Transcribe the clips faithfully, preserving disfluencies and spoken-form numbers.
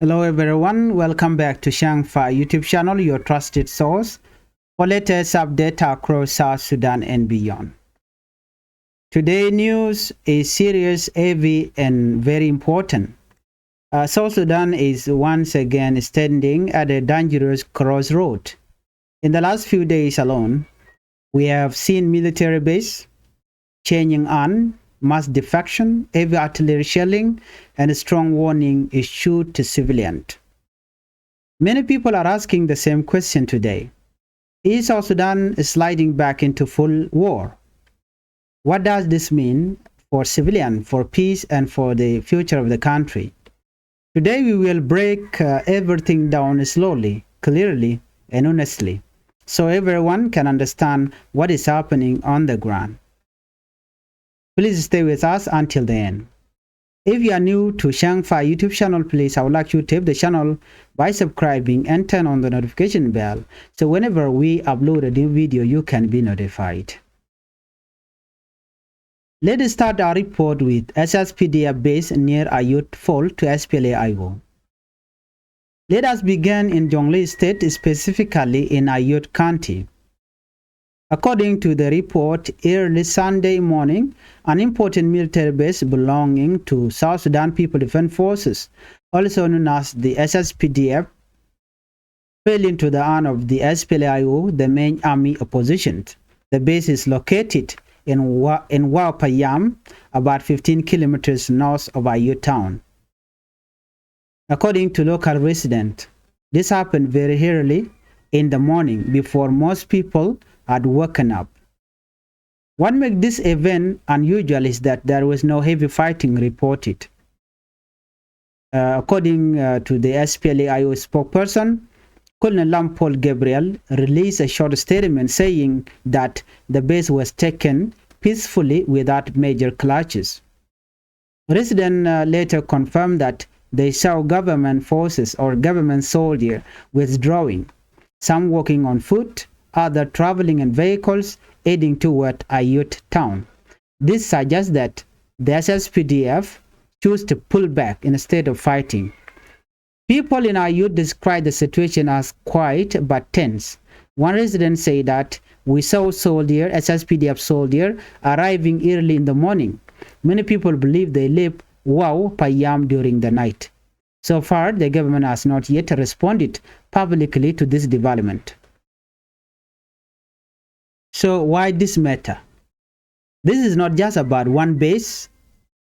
Hello everyone, welcome back to Shangfa YouTube channel, your trusted source for latest update across South Sudan and beyond. Today news is serious, heavy and very important. Uh, South Sudan is once again standing at a dangerous crossroad. In the last few days alone, we have seen military base changing on, mass defection, heavy artillery shelling, and a strong warning issued to civilians. Many people are asking the same question today. Is South Sudan sliding back into full war? What does this mean for civilian, for peace, and for the future of the country? Today we will break uh, everything down slowly, clearly, and honestly, so everyone can understand what is happening on the ground. Please stay with us until the end. If you are new to Shangfa YouTube channel, please, I would like you to tap the channel by subscribing and turn on the notification bell, so whenever we upload a new video, you can be notified. Let us start our report with S S P D F base near Ayod fall to S P L A I O. Let us begin in Jonglei State, specifically in Ayod County. According to the report, early Sunday morning, an important military base belonging to South Sudan People Defense Forces, also known as the S S P D F, fell into the hand of the S P L A I O, the main army opposition. The base is located in Wa-, in Wau Payam, about fifteen kilometers north of Ayod town. According to local residents, this happened very early in the morning before most people had woken up. What makes this event unusual is that there was no heavy fighting reported. Uh, according uh, to the S P L A I O spokesperson, Colonel Lam Paul Gabriel released a short statement saying that the base was taken peacefully without major clashes. Residents uh, later confirmed that they saw government forces or government soldiers withdrawing, some walking on foot, others traveling in vehicles heading toward Ayod town. This suggests that the S S P D F chose to pull back instead of fighting. People in Ayod describe the situation as quiet but tense. One resident said that we saw soldier, S S P D F soldier, arriving early in the morning. Many people believe they left Wau Payam during the night. So far, the government has not yet responded publicly to this development. So why this matter? This is not just about one base.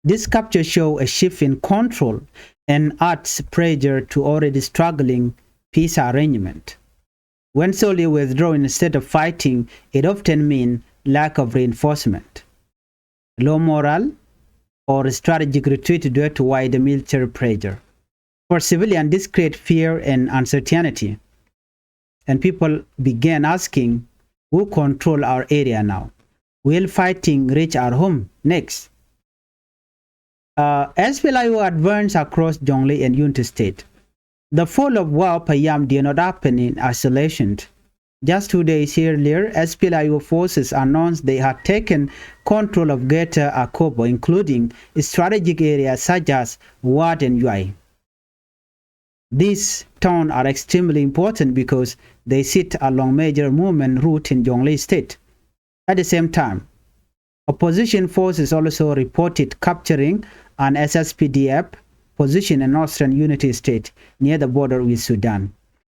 This capture show a shift in control and adds pressure to already struggling peace arrangement. When soldiers withdraw instead of fighting, it often means lack of reinforcement, low morale, or strategic retreat due to wider military pressure. For civilians, this creates fear and uncertainty, and people began asking, "Who control our area now? Will fighting reach our home next?" Uh, S P L A I O advanced across Jonglei and Unity State. The fall of Wau Payam did not happen in isolation. Just two days earlier, S P L A I O forces announced they had taken control of Greater Akobo, including strategic areas such as Wau and Yuai. These towns are extremely important because they sit along major movement route in Jonglei State. At the same time, opposition forces also reported capturing an S S P D F position in northern Unity State near the border with Sudan.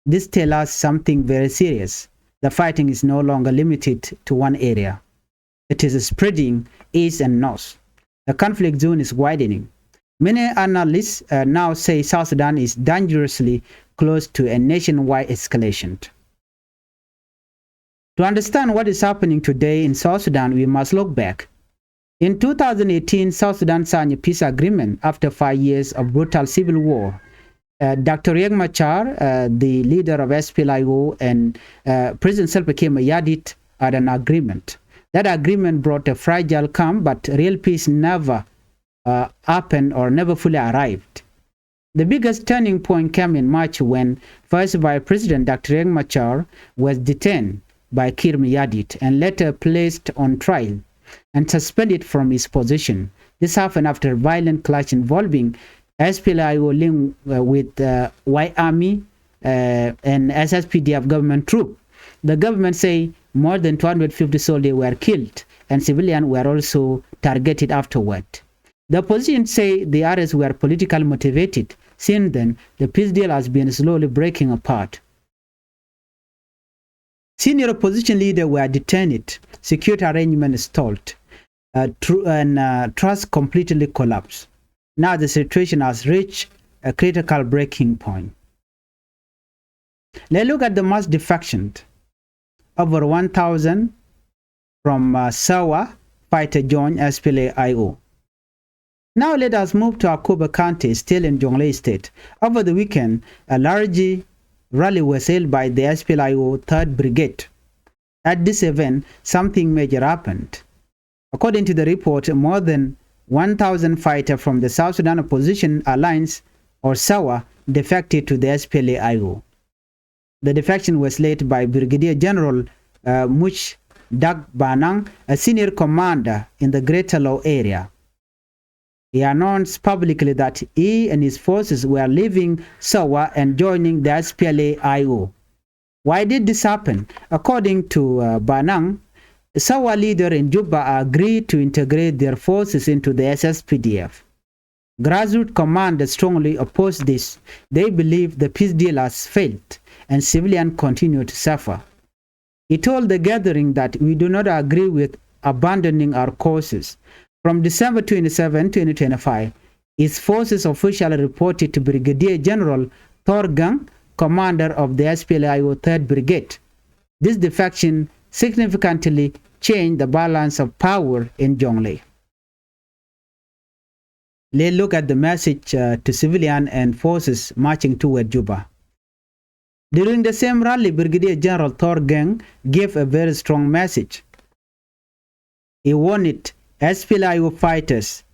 This tells us something very serious. The fighting is no longer limited to one area. It is spreading east and north. The conflict zone is widening. Many analysts uh, now say South Sudan is dangerously close to a nationwide escalation. To understand what is happening today in South Sudan, we must look back. In two thousand eighteen, South Sudan signed a peace agreement after five years of brutal civil war. Uh, Doctor Riek Machar, uh, the leader of S P L A I O, and uh, President Salva Kiir Mayardit had an agreement. That agreement brought a fragile calm, but real peace never uh, happened or never fully arrived. The biggest turning point came in March when First Vice President Doctor Riek Machar was detained by Kiir Mayardit and later placed on trial and suspended from his position. This happened after violent clash involving S P L A I O link uh, with uh, White Army uh, and S S P D F government troop. The government say more than two hundred fifty soldiers were killed and civilians were also targeted afterward. The opposition say the arrests were politically motivated. Since then, the peace deal has been slowly breaking apart. Senior opposition leaders were detained, security arrangement stalled, uh, tr- and uh, trust completely collapsed. Now the situation has reached a critical breaking point. Let's look at the mass defection. Over one thousand from uh, Sawa fighter join S P L A I O. Now let us move to Akobo County, still in Jonglei State. Over the weekend, a large rally was held by the S P L A I O Third Brigade. At this event, something major happened. According to the report, more than one thousand fighters from the South Sudan Opposition Alliance, or SAWA, defected to the S P L A I O. The defection was led by Brigadier General uh, Much Dak Banang, a senior commander in the Greater Law area. He announced publicly that he and his forces were leaving Sawa and joining the S P L A I O. Why did this happen? According to uh, Banang, Sawa leader in Juba agreed to integrate their forces into the S S P D F. Grassroots commanders strongly oppose this. They believe the peace deal has failed and civilians continue to suffer. He told the gathering that we do not agree with abandoning our causes. From December twenty-seven, twenty twenty-five, his forces officially reported to Brigadier General Thor Gang, commander of the S P L A I O Third Brigade. This defection significantly changed the balance of power in Jonglei. Let's look at the message uh, to civilian and forces marching toward Juba. During the same rally, Brigadier General Thor Geng gave a very strong message. He warned S P L A I O fighters,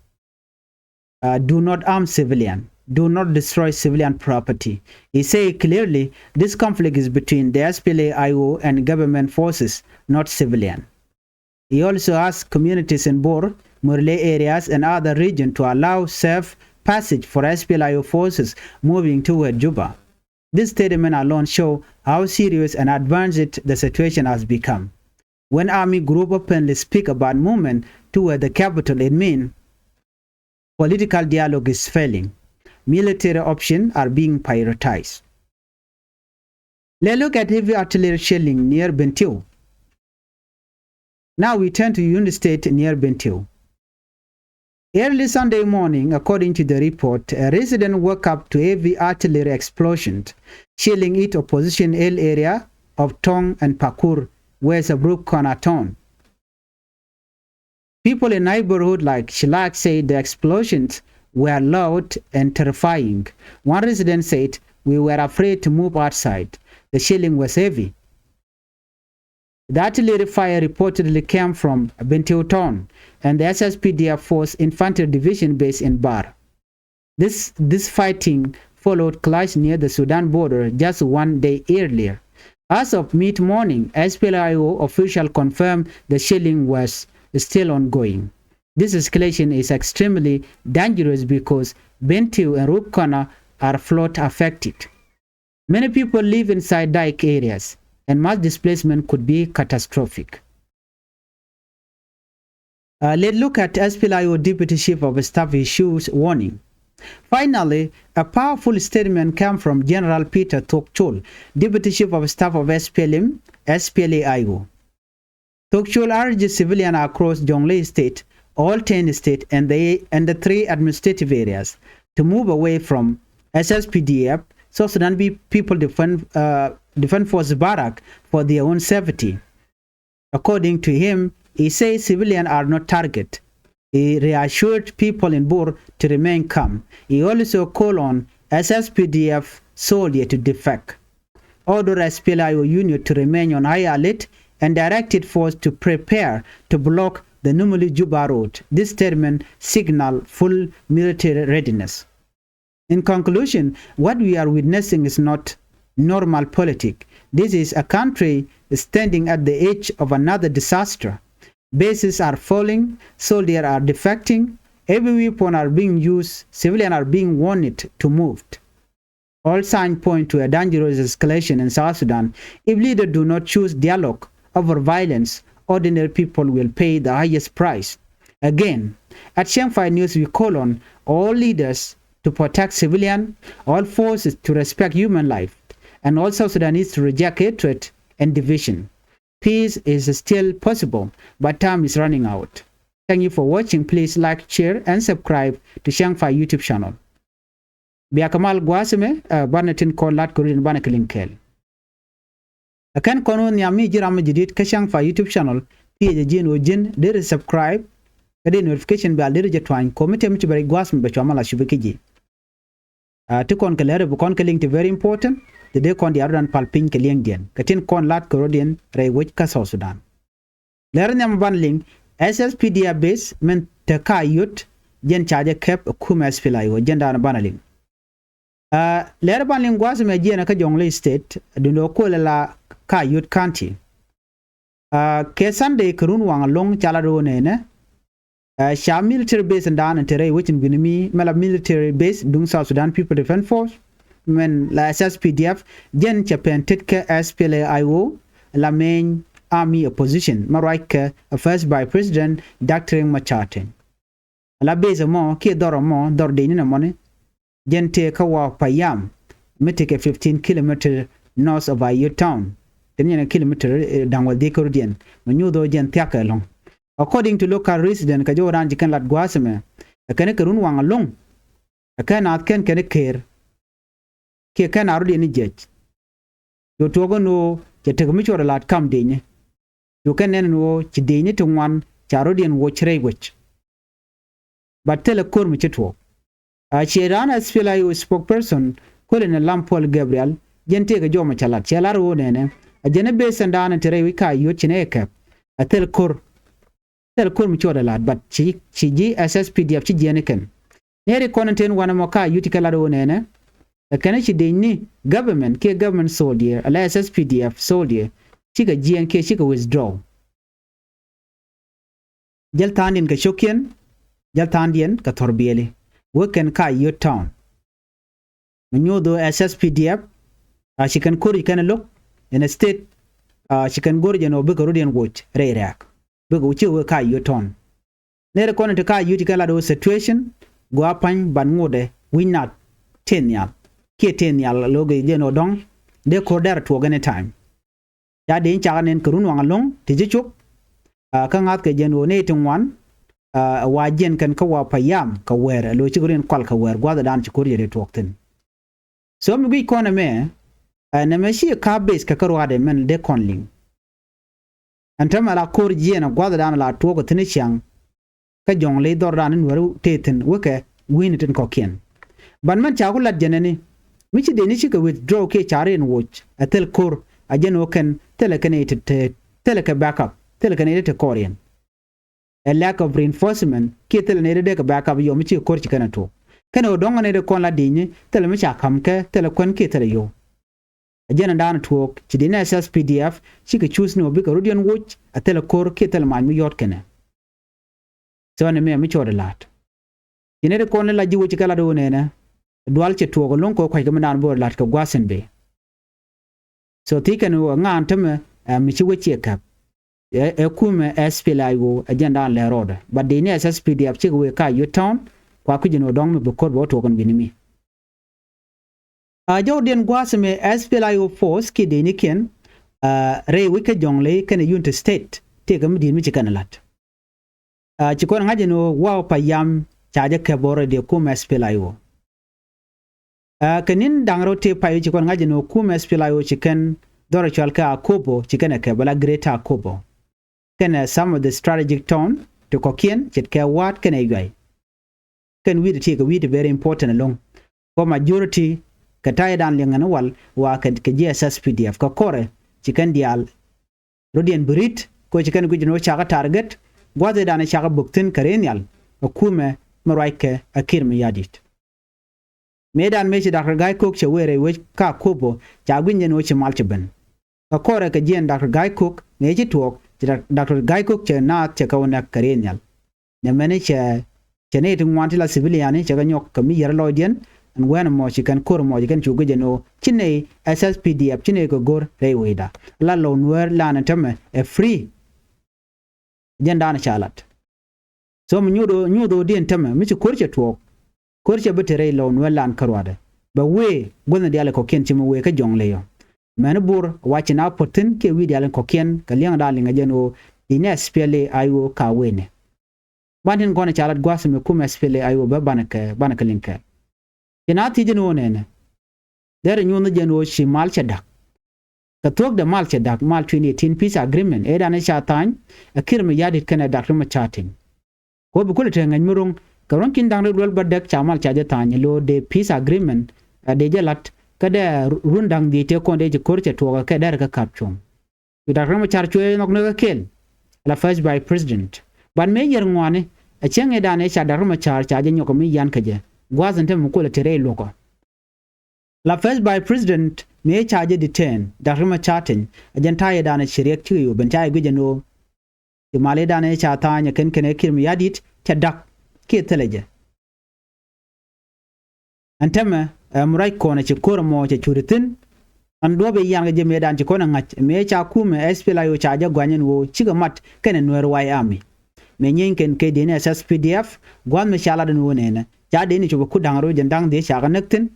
uh, do not arm civilian, do not destroy civilian property. He said clearly, this conflict is between the S P L A I O and government forces, not civilian. He also asked communities in Bor, Murle areas and other regions to allow safe passage for S P L A I O forces moving toward Juba. This statement alone shows how serious and advanced the situation has become. When army group openly speak about movement toward the capital, it means political dialogue is failing. Military options are being prioritized. Let's look at heavy artillery shelling near Bentiu. Now we turn to Unity State near Bentiu. Early Sunday morning, according to the report, a resident woke up to heavy artillery explosions, shelling hit opposition hill area of Tong and Pakur, west of Rubkona town. People in neighborhood like Shilak said the explosions were loud and terrifying. One resident said, we were afraid to move outside. The shelling was heavy. The artillery fire reportedly came from Bentiu town and the S S P D F Force Infantry Division base in Bar. This, this fighting followed clash near the Sudan border just one day earlier. As of mid-morning, S P L A I O official confirmed the shelling was still ongoing. This escalation is extremely dangerous because Bentiu and Rubkona are flood affected. Many people live inside dike areas, and mass displacement could be catastrophic. Uh, let's look at S P L A I O Deputy Chief of Staff issues warning. Finally, a powerful statement came from General Peter Thokchol, Deputy Chief of Staff of S P L M, S P L A I O. Thokchol urged civilians across Jonglei State, all ten states, and the, and the three administrative areas to move away from S S P D F, South Sudan People Defense, uh, Defense Force Barrack for their own safety. According to him, he says civilians are not target. He reassured people in Bor to remain calm. He also called on S S P D F soldiers to defect, ordered S P L A I O unit to remain on high alert, and directed force to prepare to block the Nimule Juba road. This statement signaled full military readiness. In conclusion, what we are witnessing is not normal politics. This is a country standing at the edge of another disaster. Bases are falling, soldiers are defecting, Heavy weapons are being used, civilians are being warned to move. All signs point to a dangerous escalation in South Sudan if leaders do not choose dialogue over violence. Ordinary people will pay the highest price. Again, at Shangfai News, we call on all leaders to protect civilians, all forces to respect human life, and all South Sudanese to reject hatred and division. Peace is still possible, but time is running out. Thank you for watching. Please like, share, and subscribe to Shangfai YouTube channel. Bia kɛ mal gua̱a̱th ɛmɛ, ɛ, banɛ tin kɔn lat kɛ run in banɛ kɛ liŋ kɛɛl. Ɛ kɛn kɔn wä nhiam mi ji̱ ram mi jadid kä Shangfai YouTube channel, thiecɛ ji̱n ɣöö ji̱n deri subscribe, kä dee notification bell deri jɛ tuany, kɔmi tëë mi ci bɛ rɛy gua̱a̱th ɛmɛ bɛ cua mal a cupi kä ji̱. Ɛ, ti kɔn kɛ lɛr bi kɔn kɛ liŋ ti very important, ti dee kɔn diaal rɔ̱dan pal piny kɛ li̱eŋdiɛn, kɛ tin kɔn lat kɛ rɔ̱diɛn rɛy wec kä South Sudan. Lɛr nhiam banɛ liŋ, S S P D F base min te Kayot, jɛn ca jɛ kɛp ɛ kumɛ S P L A I O, jɛn daanɛ banɛ liŋ. Ɛ, lɛr banɛ liŋ gua̱a̱th ɛmɛ jiɛn kä Jonglei State, duundɛ ɣöö kuël la Kayot County. Ɛ, kɛ Sunday kɛ run waŋ ɛlɔ̱ŋ ca lat ɣöö nɛnɛ, ɛ, ca military base in daanɛ te rɛy wec in guini mi, mɛ la military base duŋ South Sudan People Defense Force, min la S S P D F, jɛn cɛ pɛn tet kä S P L A I O, la main army opposition, mɛ ruac kɛ, ɛ, First Vice President Doctor Riek Machar Teny. La base ɛmɔ kiɛ dhɔr ɛmɔ, dhɔr dee ni nɛ mɔni, jɛn tëë kä Wau Payam, mi tekɛ fifteen kilometer north of Ayod town. Thin yɛn kilometer, ɛ, da̱ŋ wä dhieec kärɔ̱diɛn, mi nyuuth ɣöö jɛn thia̱k kɛ ɛlɔ̱ŋ. According to local resident, kɛ jɔw raan ci kɛn lat gua̱a̱th ɛmɛ, ɛ kɛn kɛ run waŋ ɛlɔ̱ŋ, ɛ kɛn naath kɛn kɛn kɛɛr, kiɛ kɛn a rɔ̱diɛn ni jiɛc. Cu tuɔɔk ɛn ɣöö cɛ tek mi cuɔt ɛ la̱t kam dëëcni. Cu kɛn nɛn ɛn ɣöö ci dëëcni ti ŋuan ca rɔ̱diɛn woc rɛy wec. But thilɛ ko̱r mi ci tuɔɔk. A ciɛ raan S P L A I O spokesperson, Colonel Lam Paul Gabriel, jɛn tëëkɛ jɔmɔ cɛ lat, cɛ lar ɣöö nɛnɛ, a jɛn ɛ base ɛn daanɛ ti rɛy wec Kayot ci nɛ kɛ kɛp. A thil ko̱r, thil ko̱r mi cuɔt ɛ la̱t, but ci, ci ji̱ S S P D F ci jiɛɛn ikɛn. Nɛɛri kɔn in ten wanɛ mɔ Kayot ci kɛ lat ɣöö nɛnɛ, ɛ kɛn ci dëëcni government kiɛ government soldier, ala S S P D F soldier, cikɛ jiɛɛn kiɛ cikɛ withdraw. Jäl tha̱a̱ŋdiɛn kɛ cio̱kiɛn, jäl tha̱a̱ŋdiɛn kɛ thɔrbiɛli, wek kɛn Kayot town. Mi nyuuth ɣöö S S P D F, a ci kɛn ko̱r ci kɛn lo̱k, in a state, a ci kɛn go̱r jɛn ɣöö bikɛ rɔ̱diɛn woc rɛy rɛ̈ɛ̈k. Bikɛ ci wek Kayot town. Nɛɛri kɔn in te Kayot ci kɛn lat ɣöö situation, gɔaa pa̱ny ban ŋotdɛ wi̱c naath tëë nhial. Kiɛ tëë nhial lo̱k jɛn ɣöö dɔ̱ŋ, dee ko̱r dɛr tuɔɔk anytime. Ca dëëcni cakɛ nɛn kɛ run waŋ ɛlɔ̱ŋ ti ji̱ cop, a, kä ŋa̱thkɛ jɛn ɣöö nɛy ti ŋuan, a, wa jiɛn kɛn kä Wau Payam kɛ wäär, ɛ lo̱c cikɛ run in kual kɛ wäär gua̱a̱th ɛ daanɛ ci ko̱r jɛ dee tuɔɔk thi̱n. So mi guic kɔn ɛmɛ, ɛ, nɛmɛ ci ɛ ka̱p base kɛ kä ruaadɛ mɛn dee kɔn liŋ. Ɛn täämɛ la ko̱r jiɛɛn ɛ gua̱a̱th ɛ daanɛ la tuɔɔk ɛ thi̱n i̱ ciaŋ. Kä Jɔŋley dhɔr daanɛ Nuääri tëë thi̱n wekɛ wi̱i̱ni tin kɔ̱kiɛn. Ban mɛn ca ku lat jɛn ɛni, mi ci dëëcni cikɛ withdraw kiɛ ca rɔ̱diɛn woc, ɛ thil ko̱r, a jɛn ɣöö kɛn thilɛ kɛ nɛy ti te, thilɛ kɛ backup, thilɛ kɛ nɛy ti te kɔɔriɛn. Ɛ lack of reinforcement kiɛ thilɛ nɛy ti dee kɛ backup yɔm mi cikɛ ko̱r ci kɛn ɛ tuɔɔk. Kɛn ɣöö dɔ̱ŋ ɛ nɛy ti kɔn la dëëcni, thilɛ mi ca ka̱m kɛ, thilɛ kuän kiɛ thilɛ yio̱w. A jɛn ɛn daanɛ tuɔɔk, ci dëëcni S S P D F, cikɛ choose ni ɣöö bikɛ rɔ̱diɛn woc, ɛ thilɛ ko̱r kiɛ thilɛ mac mi yɔ̱ɔ̱t kɛnɛ. So ɛn ɛmɛ mi cɔɔdɛ la̱t. Ci nɛy ti kɔn la ji̱ wec ci kɛ lat ɣöö nɛnɛ, dual cɛ tuɔɔk ɛlɔ̱ŋ kɛ kua̱ckɛ mi naan bo̱o̱r la̱t kɛ gua̱a̱th in bëë. So thiec kɛn ɣöö ŋa ɛn täämɛ, ɛ, mi ci wec ciɛ käp. Ɛ, ɛ kumɛ S P L A I O ɛ jɛn daanɛ lɛ rɔɔdɛ. But dëëcni S S P D F cikɛ wëë Kayot town, kua kui̱c ɛn ɣöö dɔ̱ŋ mi bi ko̱r bɛ wä tuɔɔk ɛn wi̱ni mi. A jɔwdiɛn gua̱a̱th ɛmɛ S P L A I O force kiɛ dëëcnikiɛn, a, rɛy wec kä Jɔŋley kɛnɛ Unity State, tëëkɛ mi di̱i̱t mi ci kɛn ɛ la̱t. A, ci kɔn ŋa̱c ɛn ɣöö Wau Payam ca jɛ kɛp already ɛ kumɛ S P L A I O. A, kɛ ni̱n da̱ŋ rɛw tëë pay ci kɔn ŋa̱c ɛn ɣöö kumɛ S P L A I O ci kɛn dhɔr ɛ cɔal kɛ Akobo, ci kɛn ɛ kɛp ala Greater Akobo. Kɛnɛ some of the strategic town ti kɔ̱kiɛn ce̱tkɛ Waat kɛnɛ Yuay. Kɛn wi̱i̱dɛ ti kɛ wi̱i̱dɛ very important ɛlɔ̱ŋ. Kɔ majority kɛ ta̱yɛ daanɛ liɛŋɛ ni wal wa kɛ, kɛ ji̱ S S P D F kɛ kɔrɛ ci kɛn diaal rɔ̱diɛn bi ri̱t kɛ ci kɛn guic ni wä cakɛ target gua̱th ëëdan cakɛ bök thi̱n kɛ rɛy nhial. Ɛ kumɛ mi ruackɛ ɛ Kiir Mayardit. Mëëdan mëë ci Doctor Gai Kok cɛ wëë rɛy wec kä Akobo ca guic ni wä ci mal ci ben. Kɛ kɔrɛ kɛ jiɛn Doctor Gai Kok mëë ci tuɔɔk ci Doctor Gai Kok cɛ naath cɛ kɛ wä nɛk kɛ rɛy nhial. Nɛ mɛni cɛ Cɛ nɛy ti ŋuan ti la civilian ni cɛ kɛ nyɔk kɛ mi yɛr lɔcdiɛn. Ɛn wɛn mɔ ci kɛn ko̱r mɔ ci kɛn cu guic ɛn ɣöö ci nɛy SSPDF ci nɛy kɛ go̱r rɛy wecda. La lɔw Nuäär lan ɛn tämɛ ɛ free. Jɛn daanɔ ca lat. So mi nyuuth ɣöö, nyuuth ɣöö diɛn tämɛ mi ci ko̱r cɛ tuɔɔk. Ko̱r cɛ bi te rɛy lɔw Nuäär lan kä ruaadɛ. Bɛ wëë guäthni diaal kɔ̱kiɛn ci mi wëë kä Jɔŋley ɔ. Mɛni Bor wa ci na puɔ̱th thi̱n kiɛ wi̱i̱ diaal kɔ̱kiɛn kɛ li̱eŋdan liŋ ɛ jɛn ɣöö di̱t ni SPLA-IO ka wëëni. Ban tin kɔn ca lat gua̱a̱th mi kum SPLA-IO bä banɛ kɛ, banɛ kɛ liŋ kɛ. Ci na thiec jɛn ɣöö nɛnɛ. Derɛ nyuɔ̱th ni jɛn ɣöö ci mal cɛ da̱k. Kɛ thuɔ̱kdɛ mal cɛ da̱k, mal twenty eighteen peace agreement ëëdan ca tha̱a̱ny ɛ Kiir Mayardit kɛnɛ Doctor Riek Machar Teny. Kɛ ɣöö bi kulɛ te ŋäc mi ro̱ŋ kɛ ruɔ̱n ki̱n da̱ŋ rɛw luel bädäk ca mal ca jɛ tha̱a̱ny lo̱o̱ dee peace agreement, ɛ dee jɛ la̱t kä dee run da̱ŋ dhiec tëë kɔn dee ci ko̱r cɛ tuɔɔk ɛ kɛ derɛ kä ka̱p cuɔ̱ŋ. Cu Doctor Riek Machar cuɛ nhɔk ni kä kɛl. La first vice president. Ban mëë yɛr ŋuani ɛ cäŋ ëëdan ëë ca Doctor Riek Machar ca jɛ nyɔk mi yan kä jɛ. Gua̱a̱th ɛn te mi kulɛ te rɛy luɔ̱kä. La first vice president mëë ca jɛ detain Doctor Riek Machar Teny ɛ jɛn ta̱a̱ ëëdan ɛ ci riɛk cikɛ yo̱o̱ ben ca jɛ guic ɛn ɣöö ci mal ëëdan ëë ca tha̱a̱ny ɛ kɛn kɛnɛ Kiir Mayardit cɛ da̱k kiɛ thilɛ jɛ. Ɛn tämɛ ɛ mi ruac kɔn ɛ ci ko̱r ɛmɔ cɛ cut thi̱n. Ɛn duɔ̱ɔ̱p i̱ yan kɛ jɛ mëëdan ci kɔn ɛ ŋa̱c mëë ca kumɛ SPLA-IO ca jɛ gua̱ny ɛn ɣöö cikɛ mat kɛnɛ Nuer White Army. Mëë nyieeny kɛn kɛ di̱t ni SSPDF gua̱a̱th mi ca lat ɛn ɣöö nɛnɛ ca di̱t ni cop ɛ kur da̱ŋ rɛw jiɛn da̱ŋ dhiec ca kɛ näk thi̱n.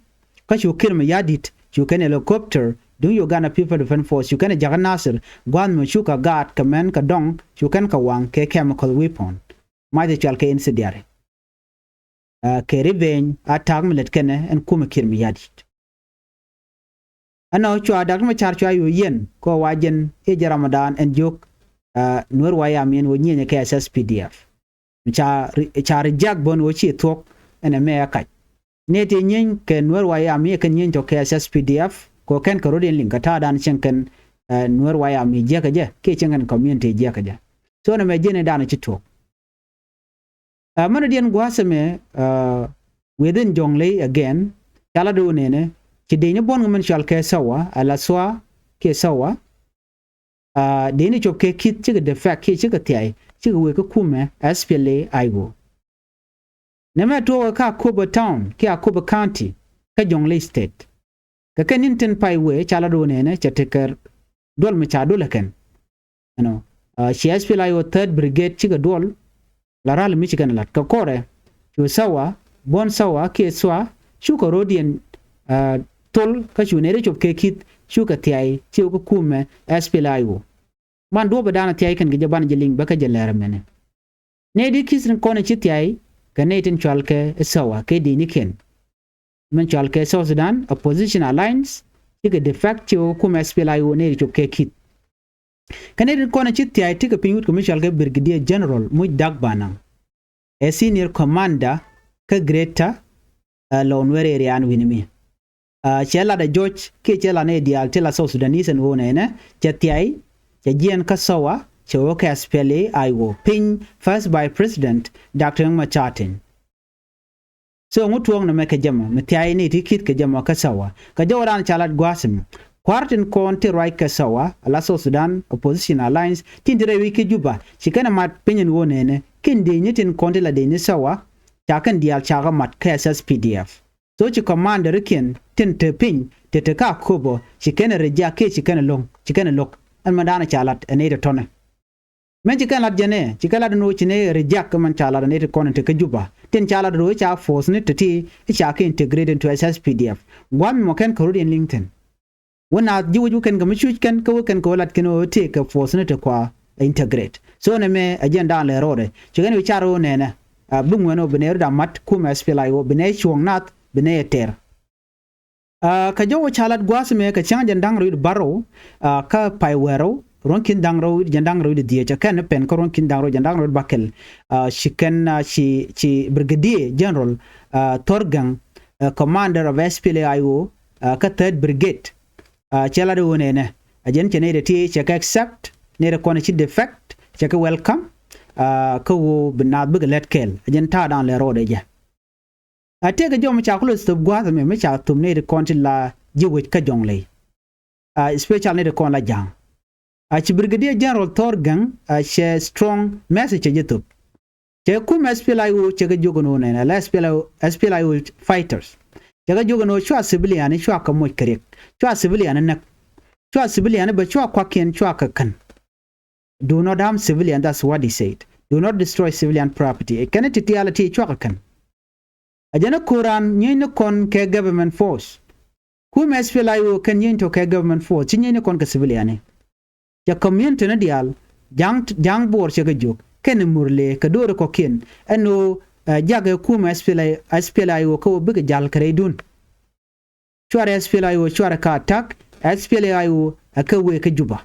Kä cu Kiir Mayardit cu kɛn helicopter duŋ Uganda People Defence Force cu kɛn ɛ jakä Nasir gua̱a̱th mi cukɛ gaat kɛ mɛn kɛ dɔŋ cu kɛn kɛ waŋ kɛ chemical weapon. Mac ɛ cual kɛ incendiary. Ɛ kɛ revenge attack mi lät kɛnɛ ɛn kumɛ Kiir Mayardit. Ɛnɔ cua Doctor Machar cua yo̱o̱ yɛn kɔ wa jɛn i̱ jɛ Ramadan ɛn jiök, ɛ Nuer White Army ɛn ɣöö nyienyɛ kɛ SSPDF. Ca ri-, ca reject bä ɛn ɣöö ci thuɔ̱k ɛn ɛmɛ ɛ kac. Nɛy ti nyieny kɛ Nuer White Army ɛ kɛn nyieny tɔ̱ kɛ SSPDF kɔ kɛn kɛ rɔ̱diɛn liŋ kɛ ta̱a̱dan cieŋ kɛn, ɛ Nuer White Army jiäkä jɛ kiɛ cieŋ kɛn community jiäkä jɛ. So ɛn ɛmɛ jiɛn ëëdan ci tuɔ̱k. Ɛ mɛn diɛn gua̱a̱th ɛmɛ, ɛ within Jɔŋley again ca lat ɣöö nɛnɛ ci dec ni buɔ̱n kɛ mɛn cɔal kɛ Sawa, ɛ la Sua kiɛ Sawa. Ɛ dec ni cop kɛ ki̱th cikɛ defect kiɛ cikɛ thiay cikɛ wëë kä kumɛ SPLA-IO. Nɛmɛ tuɔɔkɛ kä Akobo Town kiɛ Akobo County kä Jɔŋley State. Kɛ kɛn ni̱n tin pay wëë ca lat ɣöö nɛnɛ cɛ tekɛ duɔl mi ca duɔl ɛ kɛn. Ɛnɔ, ɛ ci SPLA-IO third brigade cikɛ duɔl la ral mi ci kɛn lat kɛ kɔrɛ. Cu Sawa, buɔ̱n Sawa kiɛ Sua cukɛ rɔ̱diɛn, ɛ thol kä cu nɛy ti cop kɛ ki̱th cukɛ thiay ci wä kä kumɛ SPLA-IO. Ban duɔ̱ɔ̱p ɛ da̱a̱n thiay kɛn kɛ jɛ ban jɛ liŋ bä kä jɛ lɛr ɛmɛnɛ. Nɛy ti ki̱th kɔn ci thiay kɛ nɛy tin cɔal kɛ Sawa kɛ di̱i̱nikiɛn. Mɛn cɔal kɛ South Sudan Opposition Alliance cikɛ defect ci wä kä kumɛ SPLA-IO nɛy ti cop kɛ ki̱th. Kɛ nɛy tin kɔn ci thiay ti kɛ piny wut kɛ mi cɔal kɛ Brigadier General Muc Dak Banang. Ɛ senior commander kä Greater, ɛ Lou Nuer area ɛn wi̱ni mi. Ɛ cɛ lat ɛ jɔc kiɛ cɛ lat nɛy diaal ti la South Sudanese ɛn ɣöö nɛnɛ cɛ thiay, cɛ jiɛɛn kä Sawa, cɛ wä kɛ SPLA-IO piny first vice president Doctor Riek Machar Teny. So ŋu tuɔɔk nɛmɛ kɛ jɛ mɔ mi thiay ni ti ki̱th kɛ jɛ mɔ kä Sawa kɛ jɔwdan ca lat gua̱a̱th ɛmɛ. Kua̱r tin kɔn ti ruac kɛ Sawa ala South Sudan Opposition Alliance tin ti rɛy wi̱c kä Juba ci kɛn ɛ mat piny ɛn ɣöö nɛnɛ kiɛn diecni tin kɔn ti la diecni Sawa ca kɛn diaal ca kɛ mat kä SSPDF. So ci commander kiɛn tin te piny te te kä Akobo ci kɛn ɛ reject kiɛ ci kɛn ɛ lo̱ŋ, ci kɛn ɛ lo̱k. Ɛn mɛn da̱a̱n ca lat ɛ nɛy tɔ̱tɔ̱nɛ. Mɛn ci kɛn lat jɛn ɛ, ci kɛn lat ɛn ɣöö ci nɛy reject kɛ mɛn ca lat ɛ nɛy ti kɔn in te kä Juba. Tin ca lat ɛ ɣöö ca force ni te ti i̱ ca kɛ integrate into SSPDF. Gua̱a̱th mɔ kɛn kɛ rɔ̱diɛn liŋ thi̱n. Wä naath ji̱ wec wä kɛn kɛ mi cuc kɛn kä wä kɛn kɛ wä lat kɛn ɣöö tëëkɛ force ni te kua integrate. So nɛmɛ ɛ jɛn da̱a̱n lɛ rɔɔdɛ ci kɛn wi̱i̱ car ɣöö nɛnɛ, ɛ bi ŋuɛn ɣöö bi nɛy rɔ̱da mat kumɛ SPLA-IO bi nɛy cuɔ̱ɔ̱ŋ naath bi nɛy ɛ tɛr. Ɛ kɛ jɔw ca lat gua̱a̱th mɛ kɛ cäŋ jɛn da̱ŋ rɛw wi̱cdɛ bärɔw, ɛ kä pay wäl rɛw ruɔ̱n ki̱n da̱ŋ rɛw wi̱cdɛ jɛn da̱ŋ rɛw wi̱cdɛ dhieec ɛ kɛn pɛn kä ruɔ̱n ki̱n da̱ŋ rɛw jɛn da̱ŋ rɛw wi̱cdɛ bäkɛl. Ɛ ci kɛn, ɛ ci, ci Brigadier General, ɛ Thor Geng, ɛ commander of SPLA-IO, ɛ kä third brigade. Ɛ cɛ lat ɣöö nɛnɛ ɛ jɛn cɛ nɛy ti ti cɛ kɛ accept nɛy ti kɔn ci defect cɛ kɛ welcome. Ɛ kä ɣöö bi naath bikɛ lät kɛɛl ɛ jɛn ta̱a̱ da̱a̱n lɛ rɔɔdɛ jɛ. A tëëkɛ jɔw mi ca kulɛ thöp gua̱a̱th ɛmɛ mi ca thöp nɛy ti kɔn ti la ji̱ wec kä Jɔŋley. A especial nɛy ti kɔn la ja̱a̱ŋ. A ci Brigadier General Thor Geng a cɛ strong message cɛ jɛ thöp. Cɛ kum S P L A I O cɛ kɛ jiök ɛn ɣöö nɛnɛ la S P L A I O, S P L A I O fighters. Cɛ kɛ jiök ɛn ɣöö cua civilian cua kɛ moc kɛ riɛk. Cua civilian näk. Cua civilian bɛ cua kuakiɛn cua kɛ kän. Do not harm civilian, that's what he said. Do not destroy civilian property. Ɛ kɛn ti tialɛ ti cua kɛ kän. A jɛn ɛ ko̱ran nyieeny ni kɔn kɛ government force. Kum S P L A I O kɛn nyieeny tɔ kɛ government force ci nyieeny ni kɔn kɛ civilian ni. Cɛ community ni diaal ja̱a̱ŋ, ja̱a̱ŋ Boor cɛ kɛ jiök kɛn murle kɛ do̱ri kɔ̱kiɛn ɛn ɣöö, eh, jakɛ kum S P L A, S P L A I O kä ɣöö bikɛ ja̱l kɛ rɛydun. Cuarɛ S P L A I O cuarɛ ka attack, S P L A I O ɛ kɛ wee kä Juba.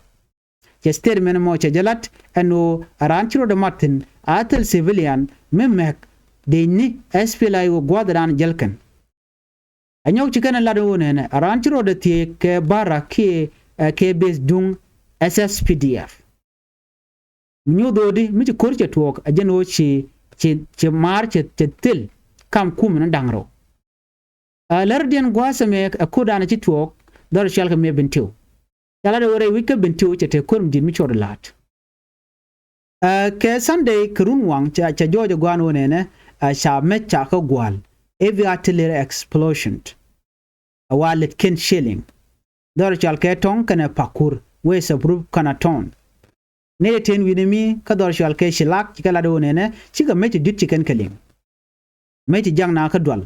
Cɛ statement mɔ cɛ jɛ lat ɛn ɣöö a raan ci rot ɛ mat thi̱n a thil civilian mi mɛk dee ni S P L A I O gua̱a̱th raan jäl kɛn. Ɛ nyɔk ci kɛn ɛ lat ɣöö nɛnɛ a raan ci rot ɛ thiee kɛ Bara kiɛ, eh, kɛ base duŋ S S P D F. Mi nyoth ɣöö di mi ci ko̱r cɛ tuɔɔk a jɛn ɣöö ci, ci, ci maar cɛ, cɛ thil kam kumɛ ni da̱ŋ rɛw. A lärdiɛn gua̱a̱th ɛmɛ ɛ ko̱rdan ci tuɔɔk dhɔr cɔal kɛ mëë Bentiu. Ca lat ɣöö rɛy wi̱c kä Bentiu cɛ te ko̱r mi di̱t mi cɔɔd la̱a̱t. A kɛ Sunday kɛ run waŋ ca, ca jɔɔc ɛ gua̱a̱n ɣöö nɛnɛ, a ca mec ca kä gua̱a̱l heavy artillery explosion. A wa lät ken shelling dhɔr cɔal kɛ Tɔŋ kɛnɛ Pakur wee sɛ Burup kɛnɛ Tɔŋ. Nɛy tëë wi̱ni mi kä dhɔr cɔal kɛ Cilak ci kɛ lat ɣöö nɛnɛ cikɛ mec ti di̱t ci kɛn kɛ liŋ. Mec ti jak na kä dual.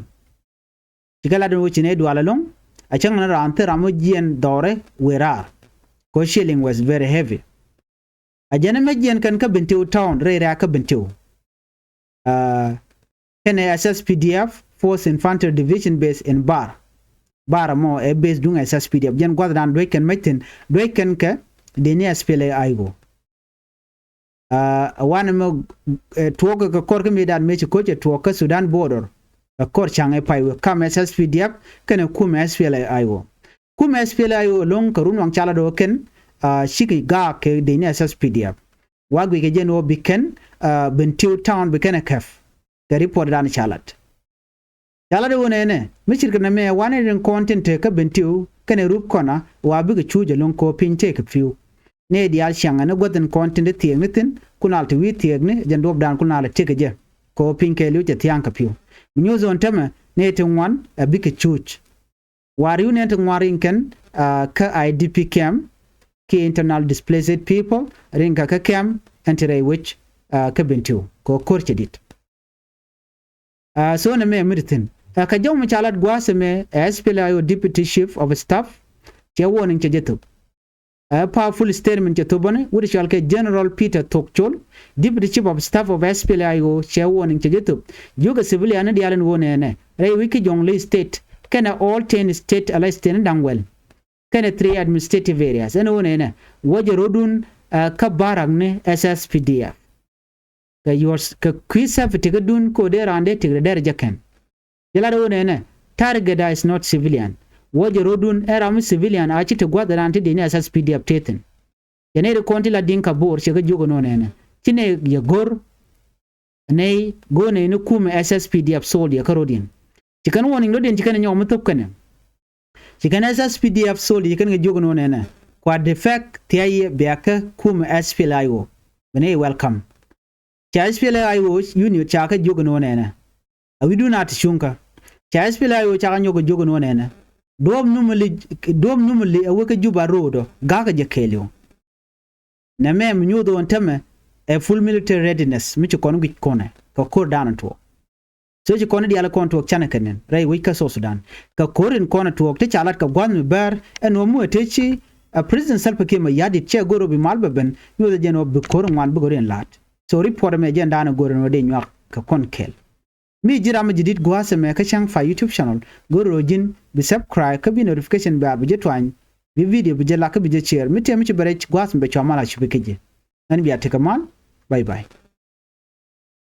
Ci kɛ lat ɣöö ci nɛy dual ɛlɔ̱ŋ. A cäŋ ni raan thil ram wä jiɛn dhɔrɛ wëë raar. Kɛ ɣöö shelling was very heavy. A jɛn ɛ mec jiɛn kɛn kä Bentiu town rɛy rɛ̈ɛ̈k kä Bentiu. Ah, kɛnɛ S S P D F Fourth Infantry Division base in Bar. Bar mɔ ɛ base duŋ S S P D F. Jɛn gua̱thdan duec kɛn mec thi̱n, duec kɛn kɛ dee ni S P L A I O. Ah, wanɛ mɛ, eh, tuɔɔk kɛ kɔr kä mëëdan mëë ci ko̱c ɛ tuɔɔk kä Sudan border. Ɛ kɔr ca̱ŋ ɛ pay wek kam S S P D F kɛnɛ kum S P L A I O. Kum S P L A I O ɛlɔ̱ŋ kɛ run waŋ ca lat ɣöö kɛn, ah, cikɛ gaak kɛ dee ni S S P D F. Wa guic kɛ jɛn ɣöö bi kɛn, ah, Bentiu town bi kɛn ɛ kɛp. Kɛ report dan ca lat. Ca lat ɣöö nɛnɛ mi cirkɛ nɛmɛ wanɛ rin kɔn tin te kä Bentiu kɛnɛ Rup kɔnɛ wa bikɛ cuuc ɛlɔ̱ŋ kɛ ɣöö piny tëëkɛ pi̱w. Nɛy diaal ciaŋɛ ni guäth in kɔn tin te thiëëkni thi̱n kun al te wi̱i̱ thiëëkni jɛn duɔ̱pdan kun al te tekɛ jɛ. Kɛ ɣöö piny kɛɛliw cɛ thia̱a̱ŋ kɛ pi̱w. Mi nyoth zone tämɛ nɛy ti ŋuan ɛ bikɛ cuuc. Wa ri̱w nɛn ti ŋuan rin kɛn, ah, kä I D P camp kiɛ internal displaced people rin kä kä camp ɛn ti rɛy wec, ah, kä Bentiu kɛ ɣöö ko̱r cɛ di̱t. Ah, so nɛmɛ mi ti thi̱n. Ah, kɛ jɔw mi ca lat gua̱a̱th ɛmɛ ɛ S P L A I O deputy chief of staff cɛ warning cɛ jɛ thop. Ɛ powerful statement cɛ thop bäni wi̱cdɛ cɔal kɛ General Peter Thok Col, deputy chief of staff of S P L A I O cɛ warning cɛ jɛ thop. Jiökɛ civilian ni diaal ɛn ɣöö nɛnɛ rɛy wi̱c kä Jonglei State kɛnɛ all ten state alliance state ni da̱ŋ wäl kɛnɛ three administrative areas ɛn ɣöö nɛnɛ wä jɛ rɔ̱dun, ah, kä barak ni S S P D F. Kɛ your, kɛ kui̱ safety kädun kɛ ɣöö dee raan dee tëkdɛ dɛr jɛ kɛn. Jɛ lat ɣöö nɛnɛ target is not civilian. Wä jɛ rɔ̱dun ɛ ram mi civilian a ci te gua̱th raan ti dee ni S S P D F te thi̱n. Cɛ nɛy ri kɔn ti la Dinka Bor cɛ kɛ jiök ɛn ɣöö nɛnɛ ci nɛy yɛ go̱r. Nɛy go̱r nɛy ni kumɛ S S P D F soldier kä rɔ̱diɛn. Ci kɛn warning rɔ̱diɛn ci kɛn nyɔk mi thop kɛnɛ. Ci kɛn S S P D F soldier ci kɛn kɛ jiök ɛn ɣöö nɛnɛ kua defect thia̱c yɛ bia kä kumɛ S P L A I O. Bɛ nɛy welcome. Ca S P L A I O unit ca kɛ jiök ɛn ɣöö nɛnɛ a wi̱cdun a ti cuŋkä. Ca S P L A I O ca kɛ nyɔk kɛ jiök ɛn ɣöö nɛnɛ duɔ̱ɔ̱p numali, duɔ̱ɔ̱p numali a wek kä Juba road ɔ ga̱kä jɛ kɛɛliw. Nɛmɛ mi nyoth ɣöö ɛn tämɛ ɛ full military readiness mi ci kɔn guic kɔnɛ kɛ ko̱r dan tuɔɔk. So ci kɔn diaal kɔn tuɔɔk canɛ kɛ nɛn rɛy wec kä South Sudan. Kɛ ko̱r in kɔn tuɔɔk ti ca lat kɛ gua̱th mi bäär ɛn ɣöö mi wee te ci a President Salva Kiir Mayardit cɛ go̱r ɣöö bi mal bɛ ben nyoth ɛ jɛn ɣöö bi ko̱r ŋuan bi go̱r in la̱t. So report ɛmɛ jɛn dan go̱r ɛn ɣöö dee nyuak kɛ kɔn kɛl. Mi ji̱ ram mi ji̱ di̱t gua̱a̱th ɛmɛ kä Cäŋ Pay YouTube channel go̱r ɣöö ji̱n bi subscribe kä bi notification bell bi jɛ tuany. Bi video bi jɛ lak kä bi jɛ share mi tëë mi ci bɛ rɛc gua̱a̱th mi bɛ cua mal a cupi kä ji̱. Ɛn bia tekɛ mal. Bye bye.